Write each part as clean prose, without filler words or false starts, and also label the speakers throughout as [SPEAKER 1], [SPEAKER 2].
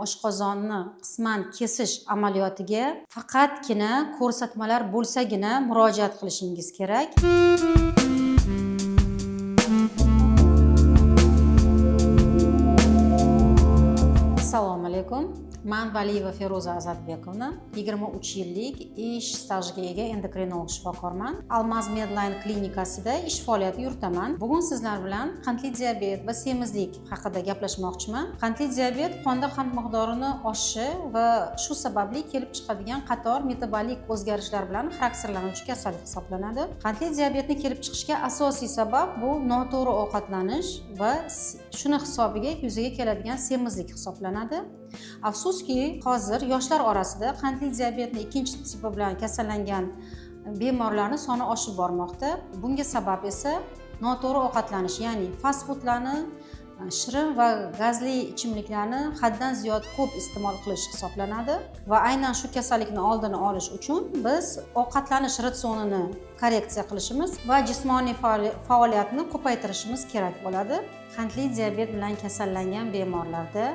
[SPEAKER 1] oshqozonni qisman kesish amaliyotiga faqatgina ko'rsatmalar bo'lsagina murojaat qilishingiz kerak. Assalomu alaykum. Man Valiyeva Feruza Azadbekovna, 23 yillik ish stajiga ega endokrinolog shifokorman. Almaz Medline klinikasida ish faoliyati yuritaman. Bugun sizlar bilan qandli diabet va semizlik haqida gaplashmoqchiman. Qandli diabet qonda qand miqdorini oshishi va shu sababli kelib chiqadigan qator metabolik o'zgarishlar bilan xarakterlanuvchi kasallik hisoblanadi. Qandli diabetni kelib chiqishiga asosiy sabab bu noto'g'ri ovqatlanish va shuni hisobiga yuzaga keladigan semizlik hisoblanadi. Afsuski, hozir yoshlar orasida qandli diabetni ikkinchi tipi bilan kasallangan bemorlarni soni oshib bormoqda. Bunga sabab esa noto'g'ri ovqatlanish, ya'ni fast foodlarni, shirin va gazli ichimliklarni haddan ziyod ko'p iste'mol qilish hisoblanadi. Va aynan shu kasallikni oldini olish uchun biz ovqatlanish ratsionini korreksiya qilishimiz va jismoniy faoliyatni ko'paytirishimiz kerak bo'ladi. Qandli diabet bilan kasallangan bemorlarda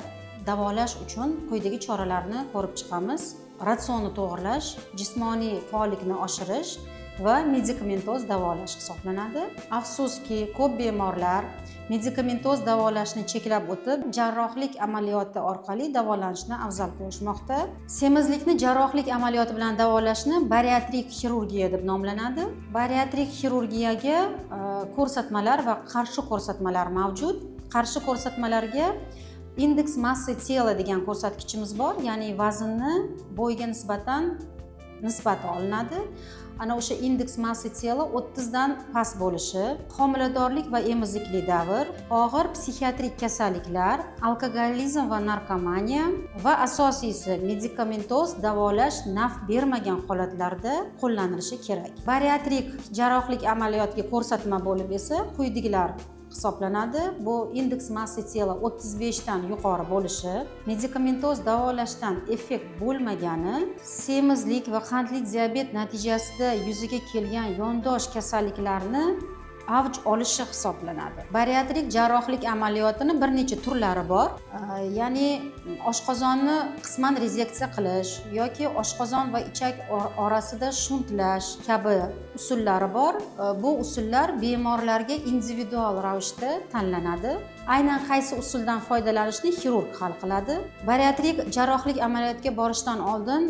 [SPEAKER 1] davolash uchun quyidagi choralarni ko'rib chiqamiz: ratsionni to'g'irlash, jismoniy faollikni oshirish va medikamentoz davolash hisoblanadi. Afsuski, ko'p bemorlar medikamentoz davolashni cheklab o'tib, jarrohlik amaliyoti orqali davolanishni afzal ko'rishmoqda. Semizlikni jarrohlik amaliyoti bilan davolashni bariatrik xirurgiya deb nomlanadi. Bariatrik xirurgiyaga ko'rsatmalar va qarshi ko'rsatmalar mavjud. Qarshi ko'rsatmalarga индекс массы тела degan ko'rsatkichimiz bor, ya'ni vaznni bo'yga nisbatan nisbati olinadi. Ana o'sha индекс массы тела 30 dan past bo'lishi, homiladorlik va emizikli davr, og'ir psixiatrik kasalliklar, alkogolizm va narkomaniya va asosiysi medikamentoz davolash naf bermagan holatlarda qo'llanilishi kerak. Bariatrik jarrohlik amaliyotiga ko'rsatma bo'lib esa quyidagilar hisoblanadi: bu индекс массы тела 35 dan yuqori bo'lishi, medikamentoz davolashdan effekt bo'lmagani, semizlik va qandli diabet natijasida yuzaga kelgan yondosh kasalliklarni avj olishi hisoblanadi. Bariatrik jarrohlik amaliyotini bir necha turlari bor, ya'ni oshqozonni qisman rezeksiya qilish yoki oshqozon va ichak orasida shuntlash kabi usullari bor. Bu usullar bemorlarga individual ravishda tanlanadi. Aynan qaysi usuldan foydalanishni xirurg hal qiladi. Bariatrik jarrohlik amaliyotiga borishdan oldin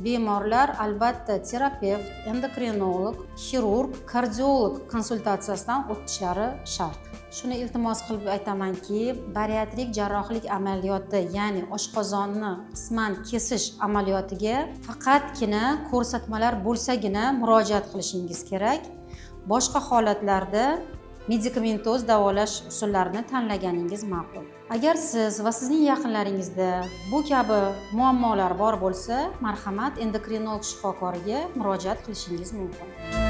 [SPEAKER 1] bemorlar albatta terapevt, endokrinolog, xirurg, kardiolog konsultatsiyasidan o'tishlari shart. Shuni iltimos qilib aytamanki, bariatrik jarrohlik amaliyoti, ya'ni oshqozonni qisman kesish amaliyotiga faqatgina ko'rsatmalar bo'lsagina murojaat qilishingiz kerak. Boshqa holatlarda medikamentoz davolash usullarini tanlaganingiz ma'qul. Agar siz va sizning yaqinlaringizda bu kabi muammolar bor bo'lsa, marhamat, endokrinolog shifokoriga murojaat qilishingiz mumkin.